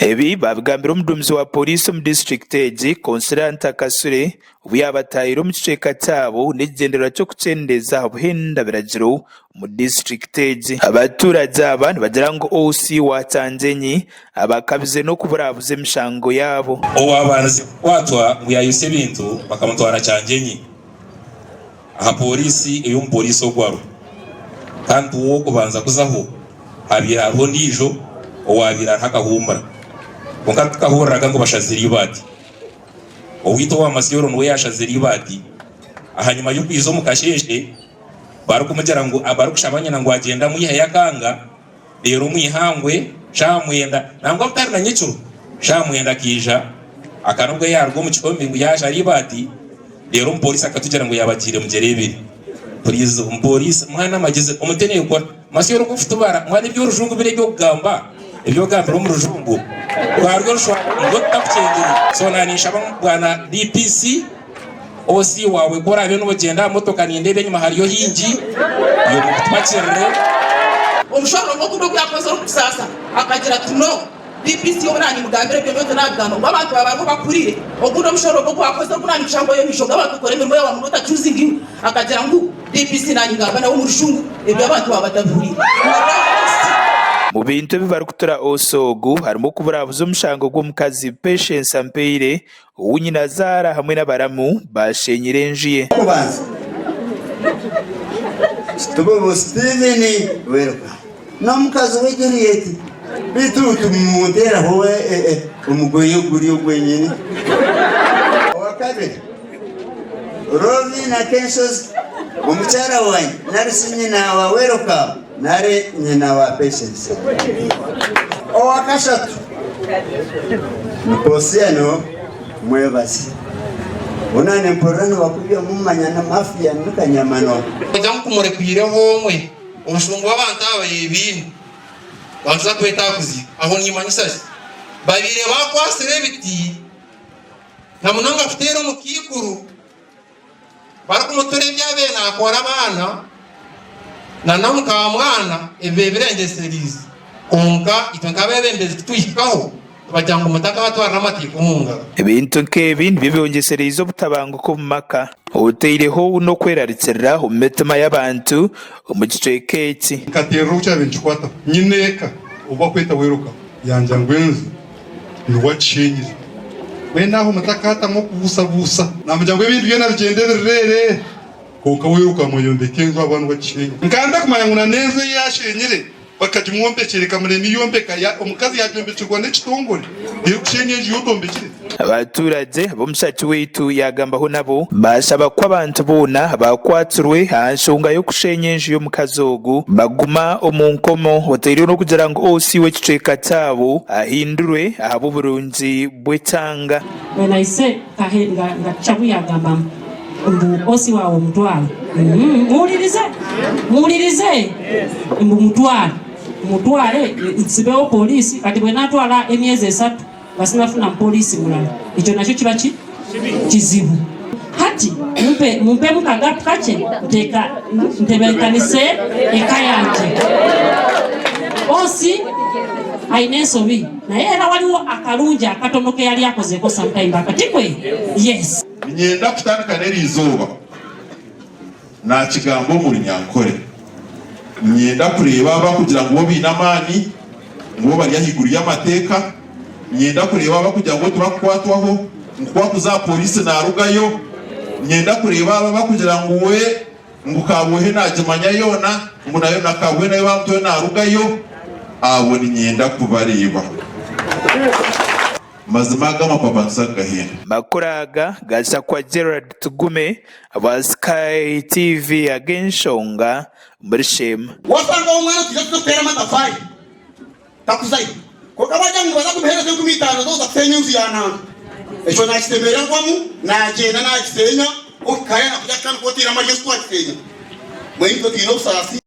Ebi baabigambira omuduumizi wa pooriisi omu disiturikiti egi, Consilanta Kasule obu yaabataahire omu kicweka kyabo n'ekigyendererwa ky'okukyendeeza aha buhenda biragiro omu disiturikiti egi. Abaturagye aba nibagira ngu OC wa Kyangyenyi abakabize n'okuburabuza emishango yaabo. Owaabandize kukwatwa ngu yaayosya ebintu bakamutwara Kyangyenyi aha pooriisi ey'omupooriisi Ogwaro kandi ow'okubanza kuzaho habaire hariho ondiijo owaabaire ariho akahuumura kwonka tukahuriraga ngu bashazire eibaati. Owaitu owa Masyoro niwe yaashazire eibaati ahanyima y'okwija omu kasheeshe barikumugira ngu barikushaba nyina ngu agyende amwiheyo akanga reero omu ihangwe shaaha mwenda nangwa butari na nyekiro shaaha mwenda akaija akanobwa yaaruga omu kihome ngu yaashara eibaati reero omupooriisi akatugira ngu yaaba agiire mugyereebere. Puriizi omupooriisi mwana amagezi omutene kora. Masyoro ku okutubara mwana eby'orujungu biri eby'okugamba eby'ogambira omu rujungu rwarwo orushwahiri nibwo tutakukyengire. So naninshaba bwana DPC OC wawe ku orabe nogyenda aha motoka nindeeba enyima hariyo hingi iwe mukutubakirire. Omushororongo ogundi ogu yaakozire omu kusaasa akagira ati, No. DPC obu naanimugambira ebyo byona naabigamba ngu abantu baaba bariho bakuhuriire. Ogundi omushororongo ogu waakozire ogu naanikushanga ori omu maisho g'abantu okora emirimo yaawe waaba otacuuzinga iwe. Akagira ngu DPC naanye ngamba nawe omu rujungu ebyo abantu baaba batabihuriire. Mu bintu ebi barikutura OC ogu harimu okuburabuza omushango gw'omukazi Patience Ampeire ou nyinazaara hamwe n'abaramu baashenyire enju ye. Ow'okubanza, Kitububu Stephen Weruka n'omukazi we Juliet beitu timumunteeraho omugoye guri ogwenyini. Owakabiri, Rovina Kenshozi omukyara wangye nari shi nyina wa Weruka nari nyina wa Patience. Owakashatu ni Posiano Mwebaze. Boona nimpurira nibakubyamu manya ni mafia ni kanyamanwa. Ogira ngu kumurekwireho omwe, obushungu bw'abantu aba bayebiine bantuza kweta aha kuziika. Aho nimanyisa ki? Babaire bakwatsire ebiti na munonga kuteera omukaikuru Barikumutura ebi abaire naakora abaana na n'omukaamwana ebibaire birengyesereize. Kwonka itwe nk'abeebembezi tituhikaho tubagira ngu mutakaatwarira amateeka omu ngaro. Ebintu nk'ebi nibyo byongyesereize obutabanguko omu maka, otaireho n'okwerarikirira omu mitima y'abantu omu kicweka eki. Nkateerera ou kyabaire nikikwataho nyine eka ou bakweta Weruka yangira ngu enju niwe agishenyire. Mbwenu aho mutakaatamu okubuusabuusa. Naamugira ngu ebindi byona bigyende bireere, kwonka we okamweyombeka enju ahabw'okuba niwe agishenyire. Nkanda kumanya ngu n'enju ei yaashenyire bakagimwombekyera ekamurema eyombeka, omukazi yaagyombekirwa n'ekitongore erikushenya enju y'otombekire. Abaturagye ab'omushaki waitu yaagambaho nabo baashaba ku abantu boona abaakwatsirwe aha nshonga y'okusheenya enju y'omukazi ogu baguma omu nkomo otaireho n'okugira ngu OC w'ekicweka kyabo ahindurwe ahabw'oburungi bw'ekyanga. When I say kahe nga nga Chagu yagamba mbu OC wawe omutware mm muwulirize muwulirize mbu mutware mutware nsibeho police kati bwenatwara emyezi esatu nga sinafuna mupoliisi mulala ekyo nakyo kiba ki kizibu. Hati mumpe mumpemu ka gap kakye nteeka ntebeekanise eka yangye. OC aine ensobi naye era waliwo akarungi akatono keyali akozeeko sometime back tikwe? Yes. Niinyenda kutandika n'eri izooba naakigamba omu Runyankore. Niinyenda kureeba abarikugira ngu bo baine amaani, ngu bo bari ahaiguru y'amateeka. Niinyenda kureeba abarikugira ngu bo tibarikukwatwaho, ngu ku arikuza aha pooriisi naarugayo. Niinyenda kureeba abo abarikugira ngu we ngu Kabwohe naagimanya yoona, ngu nayo na Kabwohe nayo baamutuhe naarugayo. Abo niinyenda kubareeba. Mazima aga amapapa nituza kugahenda. Amakuru aga gashakwa Gerald Tugume aba Sky TV ag'enshonga omuri Sheema. Waasanga omwana otwire kuza kuteera amatafaari takuzayo. Kwonka baagira ngu nibaza kumuheereza 5000 z'okuza kusheenya enju ya nanka, ekyo naakisemererwamu naagyenda naagisheenya ohikayo nakugira ati kandi ku oteire amaryo eki twagisheenya. Mbwenu itwe twine obusaasi.